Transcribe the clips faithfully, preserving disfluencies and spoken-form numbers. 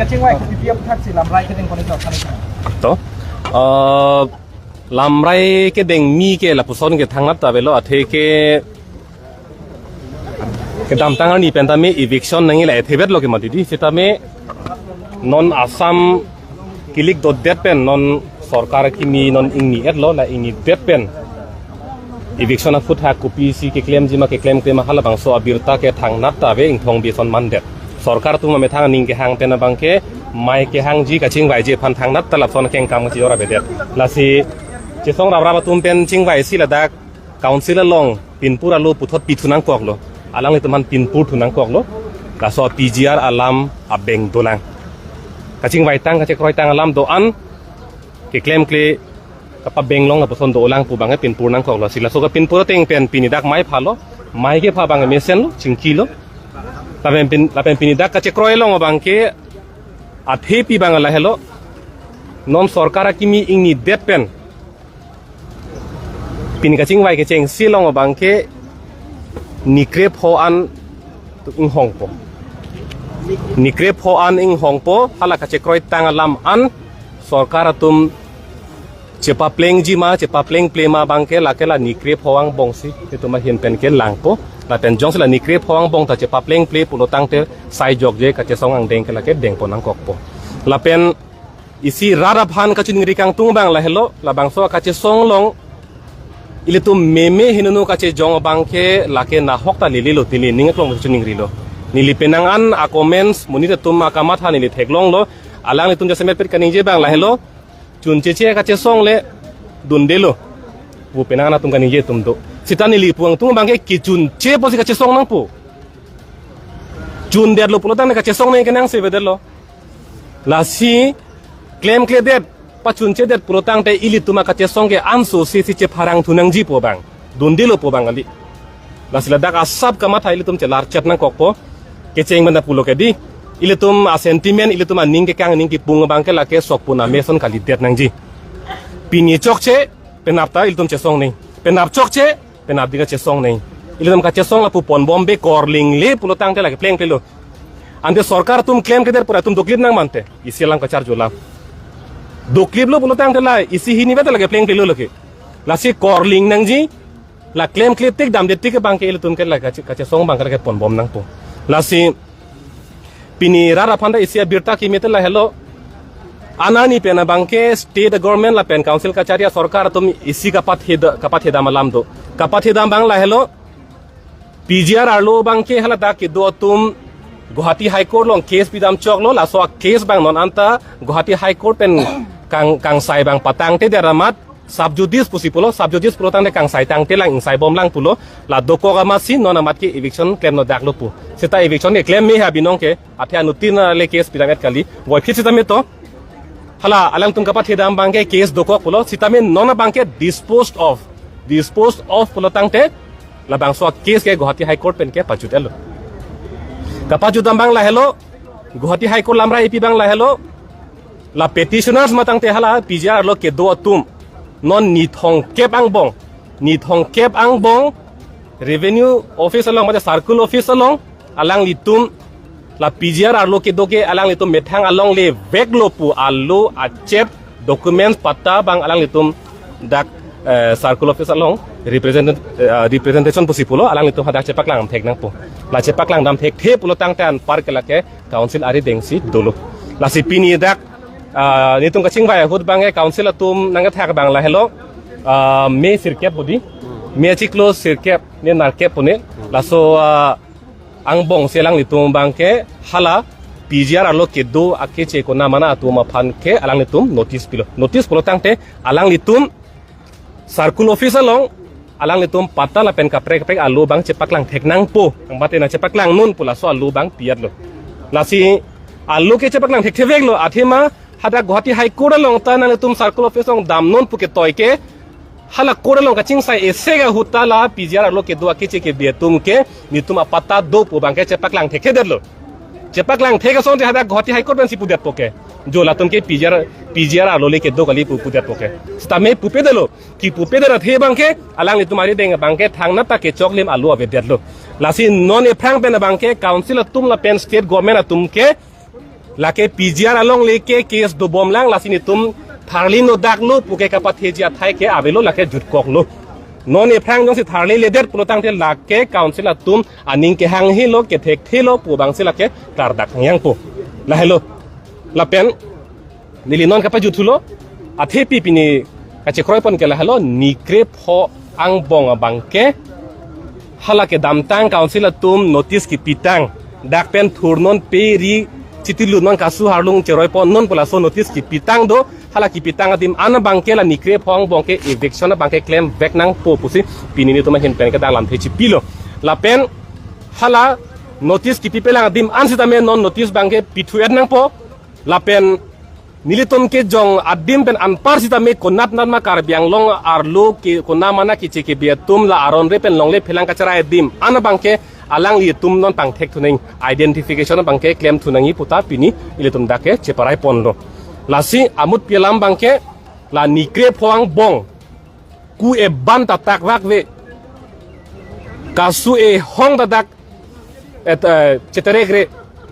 Kachingvai ke P P F thak si lamrai kedeng koni jok kani. To, eh, lamrai kedengmi ke lapuson ke thangnat ta avelo, athe ke kedamtang arni pen tame eviction nangji la ethe vetlo ke mati di, sitame non Assam kilik dotdet pen non sorkar kimi non ingni-etlo, la ingnidet pen eviction aphuthak kopisi keklemji ma keklemkle ma halabangso abirta ke thangnat ta ave, ingthong bison mandet. Sorkar atum amethang aning kehang pen abangke mei kehangji kachingvaiji aphan thangnat ta lapuson kengkam kachejor avedet. Lasi chesong raprap atum pen chingvaisi ladak council along pinpur alo puthot pithu nangkoklo. Alanglitum aphan pinpur thu nangkoklo. Laso P G R alam abeng dolang. Kachingvaitang kachekroitang alam do-an keklemkle kapabenglong lapuson dolang pu abangke pinpur nangkoklo. Si laso kapinpur ateng pen pini dak mei phalo, mei kepha abang mesenlo, chingkilo. Lapen pin, lapen pini dak kachekroi along abangke athepi abang lahelo. Non sorkar akimi ingnidet pen pini kachingvai kechengsi along abangke ni krepho an inghongpo. Ni krepho an inghongpo, hala kachekroitang alam an sorkar atum chepaplengji ma, chepaplengple ma abangke lake la ni krepho angbongsi itum ahin pen kelangpo. Lapen jongsi la ni krepho angbong ta chepaplengple pulo tangte sai jokje kachesong angdeng ke lake dengpon nangkokpo. Lapen isi rat aphan kachiningri kangtung abang lahelo, labangso kachesong along ilitum meme hinunu kachejong abangke lake nahok ta lelelo, tili ning aklong kachiningrilo. Neli penang an a-comments monit atum akamatha neli theklonglo, alanglitum jasemet pet kaningje abang lahelo, chuncheche kachesong le dundelo pu penang an atum kaningje atum do. Sita neli pu angtung abangke kechunche pusi kachesong nangpo. Chundetlo pulo tangte kachesong nangji kenangsot avedetlo. Lasi klemkledet, pachunchedet pulo tangte ilitum akachesong ke anso si si chepharang thu nangji pu abang, dundelo pu abang kali. Lasi ladak asap kamatha ilitum chelarchet nangkokpo. Kecheng pen ta pulo ke di, ilitum a-sentiment, ilitum aning kekang, aning kipung abangke lake sokpun ameson kalidet nangji. Pini chokche, penap ta ilitum chesong nangji. Penap chokche, penap ding kachesong nangji. Ilitum kachesong lapu ponbombe, korlingle pulo tangte lake plengplelo. Ante sorkar atum klemkledet pura atum doklip nang mante, isi alam kacharjulo. Dokliplo pulo tangte la isi hini beta lake plengplelo lake. Lasi korling nangji, la klemkle tik damde tik abangke ilitum ke la kache-, kachesong abangke lake ponbom nangpo. Lasi pini rat aphan ta isi abirta kimete lahelo. Anani pen abangke state government lapen council kachari asorkar atum isi kapatheda, kapathedam alam do. Kapathedam abang lahelo. P G R arlo abangke haladak kedo atum Guwahati High Court along case pidam choklo, laso a-case abang non anta Guwahati High Court pen kang, kangsai abang patangtedet amat sub judice pusi pulo, sub judice pulo tangte kangsai tangtelang, ingsaibomlang pulo, la dokok amatsi non amat ke eviction klemnodaklo pu. Seta eviction ke klem me ha binong ke, athe anuttin le case pidam-et kali, voiphit sitame to. Hala alangtum kapathedam abangke case dokok pulo, sitame non abangke disposed of. Disposed of pulo tangte, labangso a-case ke Guwahati High Court pen ke pajut-etlo. Kapajutdam abang lahelo, Guwahati High Court lamra ipi abang lahelo, la petitioners matangte hala P G R arlo kedo atum non ni thomkep angbong, ni thomkep angbong Revenue Office along, mate Circle Office along, alanglitum la P G R arlo kedo ke alanglitum methang alongle veklo pu alo achep documents patta abang alanglitum dak, eh, Circle Office along represent-, eh, representation pusi pulo, alanglitum hadak chepaklang thek nangpo. La chepaklang dam thekthe pulo tangte anpar ke lake council arideng si dolo. Lasi pini dak, ah, netum kachingvai ahut abangke council atum nangkethak abang lahelo, ah, me sirkep pu di, me chiklo sirkep ne nerkep pu ne, laso, ah, angbong si alanglitum abangke hala P G R arlo kedo akeche konamana atum aphan ke alanglitum notice pilo. Notice pulo tangte alanglitum Circle Office along alanglitum patta lapen kaprek kaprek alo abang chepaklang thek nangpo. Angbate nangchepaklang non pu laso alo abang pi-etlo. Lasi alo ke chepaklang thekthe veklo, athema hadak Guwahati High Court along ta nanglitum Circle Office along damnon pu ketoi ke, hala court along kachingsai esek ahut ta la P G R arlo kedo akeche kebe atum ke netum apatta do pu abangke chepaklang thekthedetlo. Chepaklang thek asonte hadak Guwahati High Court pensi pudetpo ke, jo latum ke P G R, P G R arlo le kedo kali pu pudetpo ke. Sitame pupedetlo. Kipupedet athe abangke alanglitum arideng abangke thangnat ta kechoklim alo avedetlo. Lasi non ephrang pen abangke council atum lapen state government atum ke Lake P G R alongle ke case dobomlang, lasi netum tharli nodak lo puke kapatheji athai ke avelo, lake jutkoklo. Non ephrang jongsi tharli ledet pulotangte lake council atum aning kehanghelo, kethekthelo pu abangsi lake klardak hangyangpo. Lahelo. Lapen neli non kapajuthulo, athepi pini kachekroipon ke lahelo, nikrepho angbong abangke hala kedamtang council atum notice kipitang, dak pen thurnon pe ri chitilu non, kasu harlung cheroiponnon pu laso notice kipitang do. Hala kipitang adim an abangke la nikrepho angbong ke eviction abangke klemvek nangpo pusi pini netum ahin pen ke dak lamthe chipilo. Lapen hala notice kipipelang adim an sitame non notice abangke pithu-et nangpo. Lapen nelitum kejong adim pen anpar sitame konatnat ma Karbi Anglong arlo ke konamana keche kebi atum la aron re pen longle phelang kacherai adim an abangke alanglitum non pangthekthunang, identification abangke klemthunang puta pini ilitum dak ke cheparaiponlo. Lasi amutpi alam abangke la nikrepho angbong ku eban ta takvakve, kasu ehong ta dak et, eh, cheterekre,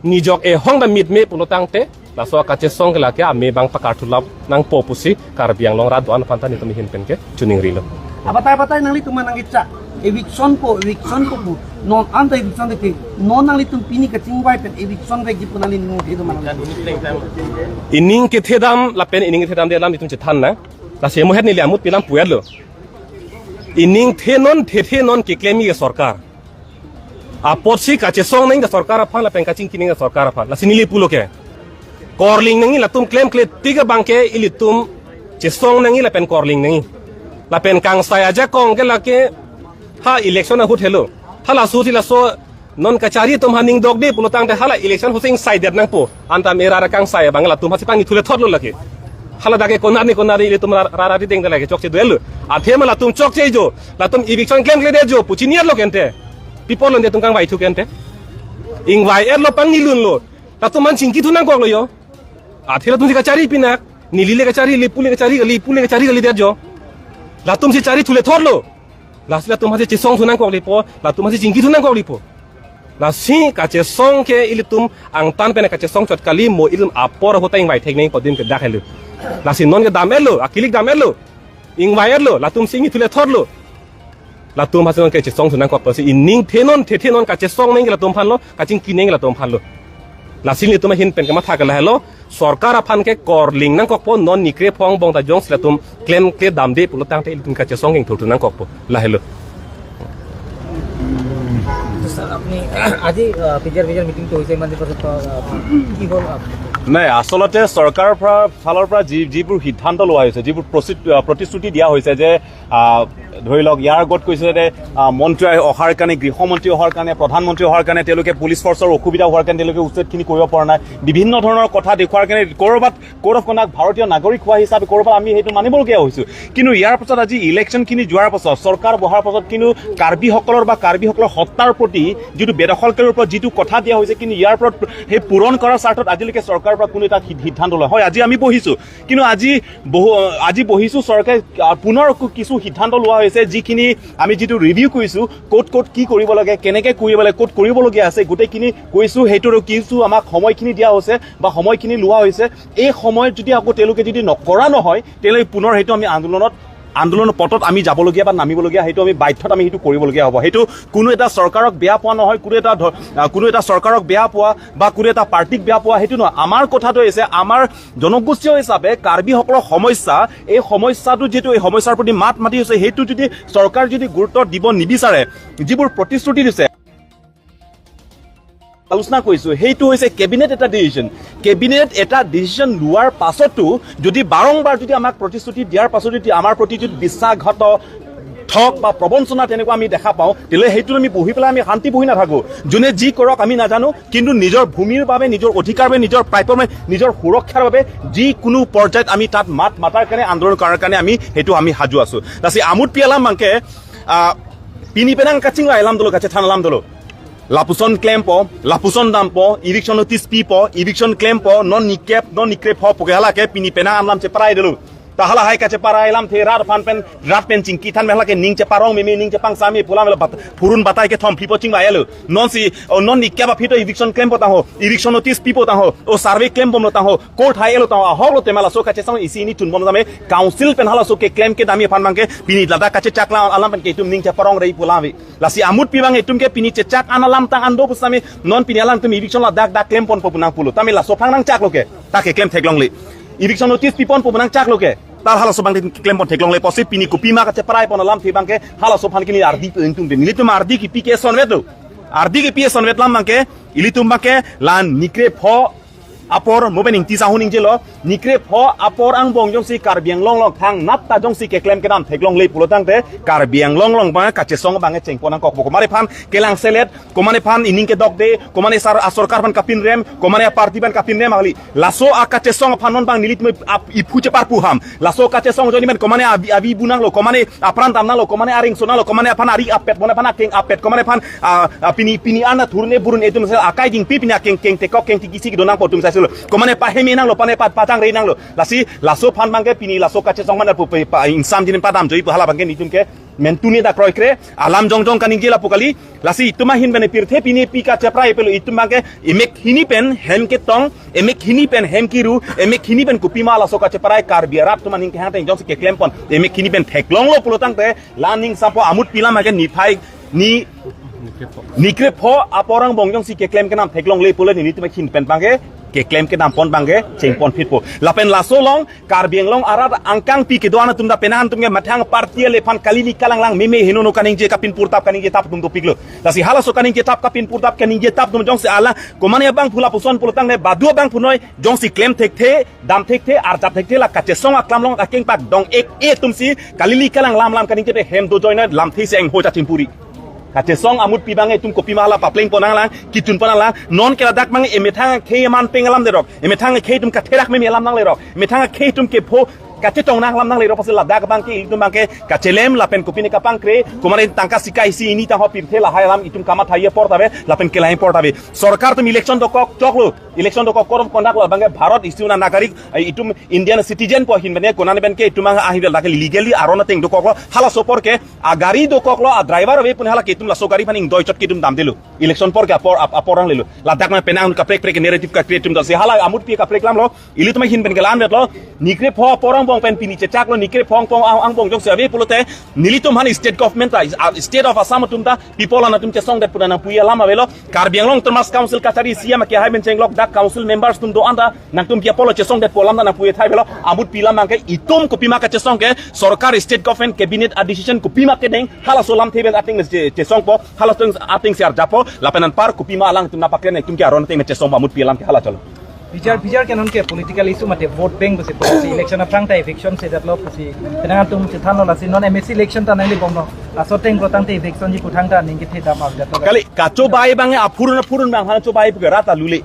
nijok ehong ta mitme pulotangte laso kachesong ke lake ame abang pakarthu lap nangpo pusi Karbi Anglong rat do-an aphanta netum ahin pen ke chuningrilo. Abatai abatai nanglitum nangkechak eviction po, eviction po pu. Non anta eviction de ke. Non nanglitum pini kachingvai pen eviction vekji pu nangli ningthedam nang. Ining kethedam lapen ining kethedamde alam itum chethan nang. Lasi mohet neli amutpi alam pu-etlo. Ining thenon thethenon keklemji ke sorkar. Apotsi kachesong nangji ke sorkar aphan lapen kachingki nangji ke sorkar aphan. Lasi neli pulo ke, korling nangji latum klemkle tik abangke ilitum chesong nangji lapen korling nangji. Lapen kangsai ajakong ke lake ha election ahut helo. Hala susi laso non kachari atum ha ning dokde pulotangte hala election husing saidet nangpo. Anta mera ra kangsai abang latum hasi pangni thule thotlo lake. Hala dak ke konat ni konat ilitum ra ra ra ding lake chokche duel lo. Athema latum chokche jo, latum eviction klemkledetjo pu chiniatlo kente. Pi apotlo netum kangvaithu kente. Ingvai-etlo, pangnilunlo. Latum aphan chingkithu nangkoklo jo. Athe latumsi kachari pinak. Neli le kachari, le pu le kachari, le pu le kachari kalidetjo. Latumsi chari thule thotlo. Lasi latum hasi chesongthu nangkoklipo, latum hasi chingkithu nangkoklipo. Lasi kachesong ke ilitum angtan pen kachesong chot kali, mo ilitum apor ahut ta ingvai thek nangpo adim ke dak helo. Lasi non kedam-etlo, akilik dam-etlo. Ingvai-etlo, latumsi ingni thule thotlo. Latum hasi non kachesongthu nangkok pusi ining thenon thethenon kachesong nangji latum aphanlo, kachingki nangji latum aphanlo. Lasi netum ahin pen kematha ke lahelo, sorkar aphan ke korling nangkokpo, non nikrepho angbong ta jongsi latum klemkledamde pulotangte ilitum kachesong ingthurthu nangkokpo. Lahelo. Sir, আপুনি আজি, আহ, P G আৰ, P G আৰ মিটিংটো হৈছে, ইমান দিনৰ পাছত, আহ, কি হ'ল, আহ? নাই, আচলতে চৰকাৰৰ পৰা, ফালৰ পৰা যি, যিবোৰ সিদ্ধান্ত লোৱা হৈছে, যিবোৰ প্ৰচি-, আহ, প্ৰতিশ্ৰুতি দিয়া হৈছে যে, আহ, ধৰি লওক, ইয়াৰ আগত কৈছে যে, আহ, মন্ত্ৰী অহাৰ কাৰণে, গৃহমন্ত্ৰী অহাৰ কাৰণে, প্ৰধানমন্ত্ৰী অহাৰ কাৰণে, তেওঁলোকে পুলিচ ফৰ্চৰ অসুবিধা হোৱাৰ কাৰণে তেওঁলোকে উচ্ছেদখিনি কৰিব পৰা নাই, বিভিন্ন ধৰণৰ কথা দেখুৱাৰ কাৰণে ক'ৰবাত কোড অফ কণ্ডাক্ট ভাৰতীয় নাগৰিক হোৱা হিচাপে ক'ৰবাত আমি সেইটো মানিবলগীয়া হৈছো। কিন্তু ইয়াৰ পাছত আজি ইলেকশ্যনখিনি যোৱাৰ পাছত, চৰকাৰ বহাৰ পাছত কিন্তু কাৰ্বিসকলৰ বা কাৰ্বিসকলৰ সত্তাৰ প্ৰতি যিটো বেদখলকাৰীৰ ওপৰত যিটো কথা দিয়া হৈছে, কিন্তু ইয়াৰ ওপৰত সেই পূৰণ কৰাৰ স্বাৰ্থত আজিলৈকে চৰকাৰৰ পৰা কোনো এটা সি-, সিদ্ধান্ত লোৱা হয়। আজি আমি বহিছো, কিন্তু আজি বহু, আজি বহিছো, চৰকাৰে, আহ, পুনৰ আকৌ কিছু সিদ্ধান্ত লোৱা হৈছে, যিখিনি আমি যিটো ৰিভিউ কৰিছো, ক'ত ক'ত কি কৰিব লাগে, কেনেকে কৰিব লাগে, ক'ত কৰিবলগীয়া আছে, গোটেইখিনি কৈছো। সেইটোৰো কিছু আমাক সময়খিনি দিয়া হৈছে বা সময়খিনি লোৱা হৈছে। এই সময়ত যদি আকৌ তেওঁলোকে যদি নকৰা নহয়, তেতিয়াহ'লে পুনৰ সেইটো আমি আন্দোলনত, আন্দোলনৰ পথত আমি যাবলগীয়া বা নামিবলগীয়া, সেইটো আমি বাধ্যত আমি সেইটো কৰিবলগীয়া হ'ব। সেইটো কোনো এটা চৰকাৰক বেয়া পোৱা নহয়, কোনো এটা ধ-, আহ, কোনো এটা চৰকাৰক বেয়া পোৱা বা কোনো এটা পাৰ্টিক বেয়া পোৱা, সেইটো নহয়। আমাৰ কথাটো হৈছে, আমাৰ জনগোষ্ঠীয় হিচাপে কাৰ্বিসকলৰ সমস্যা, এই সমস্যাটো যিটো, এই সমস্যাৰ প্ৰতি মাত মাতি হৈছে, সেইটো যদি চৰকাৰ যদি গুৰুত্ব দিব নিবিচাৰে, যিবোৰ প্ৰতিশ্ৰুতি দিছে, আলোচনা কৰিছো, সেইটো হৈছে কেবিনেট এটা ডিচিজন। কেবিনেট এটা ডিচিজন লোৱাৰ পাছতো যদি বাৰম্বাৰ যদি আমাক প্ৰতিশ্ৰুতি দিয়াৰ পাছত যদি আমাৰ প্ৰতি যদি বিশ্বাসঘাত ঠগ বা প্ৰবঞ্চনা তেনেকুৱা আমি দেখা পাওঁ, তেতিয়াহ'লে সেইটোত আমি বহি পেলাই আমি শান্তি বহি নাথাকো। যোনে যি কৰক আমি নাজানো, কিন্তু নিজৰ ভূমিৰ বাবে, নিজৰ অধিকাৰ বাবে, নিজৰ প্ৰাপ্যৰ বাবে, নিজৰ সুৰক্ষাৰ বাবে যিকোনো পৰ্যায়ত আমি তাত মাত মাতাৰ কাৰণে, আন্দোলন কৰাৰ কাৰণে আমি সেইটো আমি সাজু আছো। Lasi amutpi alam abangke, ah, pini penang kachingvai alam dolo, kachethan alam dolo. Lapuson klempo, lapuson dampo, eviction notice pipo, eviction klempo, non nikep, non nikrepho puke hala ke pini penang alam cheparai dolo. Ta halahai kacheparai alamthe rat aphan pen, rat pen chingki than pen hala ke ning cheparong meme, ning chepangsam me pu alam lo bat-, phurun batai kethom phli po chingvai lo. Non si, o non ni kya ba phito eviction klem potang ho, eviction notice pi potang ho, o survey klem bomlo tang ho, court hai lo tang ho, ahok lo tema laso kachesong isi ini chun bom tame, council pen halaso keklem kedam aphan abangke, pini ladak kachechak la alam pen ke itum ning cheparong rei pu alam ave. Lasi amut pi abang itum ke pini chechak an alam tang an do pusitame, non pini alangtum eviction ladak dak klem ponpo pu nangpulo. Tame laso aphan nangchak lo ke, ta keklem theklongle. Eviction notice pi ponpo pu nangchak lo ke, ta halaso abang keklem pon theklongle pusi pini kopima kacheparai pon alamthe abangke halaso aphan ke neli ardi pu ingtung de. Nelitum ardi kipi ke sonvet lo. Ardi kipi sonvet alam abangke, ilitum abangke la nikre pho apor mo pen ingti sahun ingjelo, nikre pho apor angbong jongsi Karbi Anglong along thangnat ta jongsi keklem kedam theklongle pulo tangte, Karbi Anglong along abang kachesong abang chengpon nangkokpo. Komane aphan kelangselet, komane aphan ining kedokde, komane sar-, asorkar aphan kapinrem, komane aparty aphan kapinrem kali. Laso akachesong aphan non abang nelitum ap-, iphu cheparpu ham. Laso kachesong ajoine pen komane avi, avi bu nanglo, komane apran dam nanglo, komane areng so nanglo, komane aphan ari apet, komane aphan akeng apet, komane aphan, ah, ah, pini, pini ana thurne burun itum se akai dingpi pini akeng keng tekok keng tikisi kedo nangpo atum sai silo. Komane paheme nanglo, pane pa, pachang rei nanglo. Lasi, laso aphan abangke pini laso kachesong mana pu pe, pa, ingsam jinin padam joi pu hala abangke nelitum ke mentuni dak kroikre, alam jongjong kaningje lapu kali. Lasi itum ahin pen pirthe pini pi kacheparai pelo itum abangke emek hini pen hem ketong, emek hini pen hem kiru, emek hini pen kopima laso kacheparai Karbi arat atum aning kehang teng jongsi keklem pon, emek hini pen theklonglo pulo tangte, la ning sampo amut pi alam abangke niphai ni nikre pho apor angbong jongsi keklem kedam theklongle pulo nelitum ahin pen abangke keklem kedam pon abangke chengpon phitpo. Lapen laso along Karbi Anglong arat angkangpi kedo-an atum ta penang atum ke mathang party ale aphan kalili kalanglang meme henono kaningje kapin purtap kaningje tap atum dopiklo. Lasi halaso kaningje tap kapin purtap kaningje tap atum jongsi ala komane abang phu lapuson pulo tangte badu abang phunoi jongsi klem thekthe, dam thekthe, arjap thekthe la kachesong aklam along akeng pak dong ek e atumsi kalili kalang lam lam kaningje te hem do joinoi lamthe se engho chachim puri. Kachesong amut pi abang itum kopima hala papleng pon nanglang, kichun pon nanglang, non ke ladak abang emethang akhei aman peng alam derok, emethang akhei atum katherak meme alam nanglerok, emethang akhei atum kepho kachetong nang alam nanglerok pusi ladak abangke itum abangke kachelem lapen kopine kapangkre, komane tangka sika isi ini tang ho pirthe lahai alam itum kamatha apor ta ave, lapen kelai apor ta ave. Sorkar atum election dokok choklo, election dokok code of conduct lo abangke Bharat isi una nagarik, eh, itum Indian citizen po ahin pen konane pen ke itum ang ahin dak legally aron ateng dokoklo, halaso apor ke agari dokoklo, adriver ave pun hala ke itum laso gari aphan ingdoi chot ke itum damdelo. Election apor ke apor ap-, apor nanglelo. Ladak ma penang kaprek prek narrative ka-create atum dasi hala amut pi kaprek alamlo. Ilitum ahin pen kelang detlo. Nikre pho apor angbong pen pini chechaklo, nikre pho apor ang-, angbong jongsi ave pulote nelitum aphan state government ta, ah, state of Assam atum ta, people an atum chesongdet pu nangpui alam avelo. Karbi Anglong Autonomous Council kachari C M ke hai pen chenglok dak council members atum do-an ta nangtum pi apotlo chesongdet pu alam ta nangpui thai avelo. Amut pi alam abangke itum kopima kachesong ke sorkar state government cabinet a decision kopima kedeng halaso alamthe pen ateng che-, chesongpo, halaso ateng se arjappo, lapen anpar kopima alangtum nangpaklen itum ke aron ateng chesongpo amut pi alam ke hala cholo. Bijar, bijar ke non ke political issue mate vote bank pusi, pusi election aphrang ta eviction sedetlo pusi. Penang atum chethanlo lasi non M A C election ta nanglebomlo. Laso ateng pulo tangte eviction ji pu thangta ning kethe dam avdetlo. Kali, kachobai abang aphurun aphurun abang hana chobai pu ke rat alule.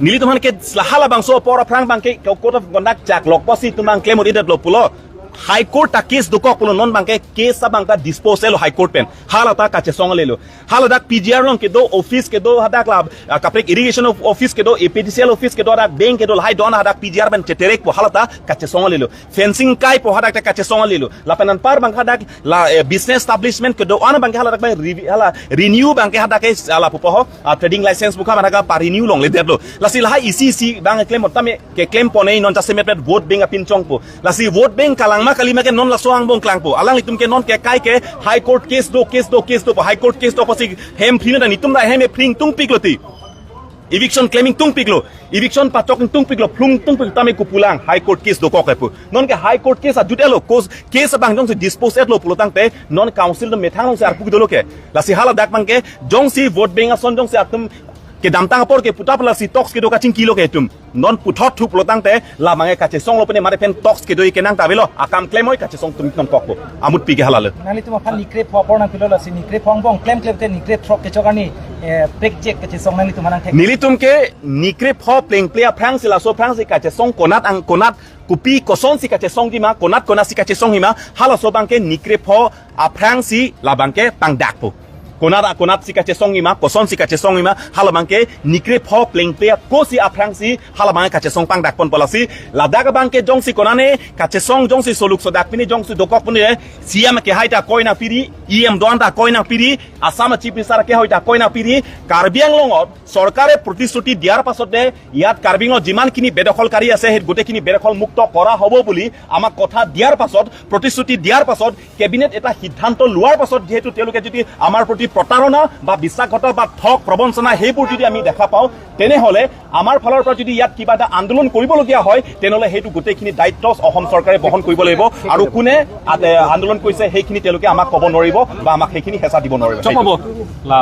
Nelitum aphan ke la halabangso apor aphrang abangke code of conduct chaklok pusi itum abang klem un-edetlo pulo. High Court ta case dokok pulo non abangke case abang ta disposal High Court pen. Hala ta kachesong lelo. Hala dak P G R along kedo office kedo hadak la, ah, kaprek irrigation of office kedo, A P D C L office kedo hadak bank kedo lahai do-an hadak P G R pen cheterekpo hala ta kachesong lelo. Fencing kaipo hadak ta kachesong lelo. Lapen anpar abang hadak la, eh, business establishment kedo-an abangke hala dak abang revi-, hala renew abangke hadak ke hala pupo ho, ah, trading license bukha mana ka pa renew longledetlo. Lasi lahai isi isi abang klem tame keklem pon-e non jasemet met vote bank apin chongpo. Lasi vote bank kalang ma kali ma ke non laso angbong klangpo. Alanglitum ke non ke kai ke High Court case do, case do, case do po. High Court case do pusi hem phri na itum ta hem ephri ingtungpiklo ti. Eviction claiming tungpiklo. Eviction pachok ingtungpiklo, phlung tungpik tame kopulang High Court case dokok kepu. Non ke High Court case ajut-etlo, case, case abang jongsi dispose etlo pulo tangte non council atum methang alongsi arpu dolo ke. Lasi hala dak abangke jongsi vote bank ason jongsi atum kedamtang apor ke puthot lasi talks kedo kachingkilo ke itum. Non puthot thu pulo tangte la abangke kachesonglo pene mare pen talks kedo kenang ta avelo. Akam klem oi kachesong atum nangkokpo. Amut pi ke hala lo. Nanglitum aphan nikre pho apor nangpilo lasi nikre pho angbong klemkle te nikre throk kechok arni, eh, prekjek kachesong nanglitum aphan nangthek. Nelitum ke nikre pho plengple aphrangsi laso aphrangsi kachesong konat ang konat kopi kosonsi kachesongji ma konat konatsi kachesongji ma halaso abangke nikre pho aphrangsi la abangke pangdakpo. Konat, konatsi kachesong-ema, kosonsi kachesong-ema, halabangke nikre pho plengple akosi aphrangsi halabangke kachesong pangdakpon pu lasi, ladak abangke jongsi konane kachesong jongsi soluk sodak pini jongsi dokok pini, C M kehai ta koi nangpiri, E M doan ta koi nangpiri, Assam Chief Minister kehai ta koi nangpiri, Karbi Anglongot চৰকাৰে প্ৰতিশ্ৰুতি দিয়াৰ পাছতে ইয়াত কাৰ্বি আংলঙত যিমানখিনি বেদখলকাৰী আছে, সেই গোটেইখিনি বেদখল মুক্ত কৰা হ'ব বুলি আমাক কথা দিয়াৰ পাছত, প্ৰতিশ্ৰুতি দিয়াৰ পাছত, কেবিনেট এটা সিদ্ধান্ত লোৱাৰ পাছত যিহেতু তেওঁলোকে যদি আমাৰ প্ৰতি প্ৰতাৰণা বা বিশ্বাসঘাতক বা ঠগ প্ৰবঞ্চনা সেইবোৰ যদি আমি দেখা পাওঁ, তেনেহ'লে আমাৰ ফালৰ পৰা যদি ইয়াত কিবা এটা আন্দোলন কৰিবলগীয়া হয়, তেনেহ'লে সেইটো গোটেইখিনি দায়িত্ব অসম চৰকাৰে বহন কৰিব লাগিব। আৰু কোনে আ-, এ, আন্দোলন কৰিছে, সেইখিনি তেওঁলোকে আমাক ক'ব নোৱাৰিব বা আমাক সেইখিনি হেঁচা দিব নোৱাৰিব। Chok ma bo. La.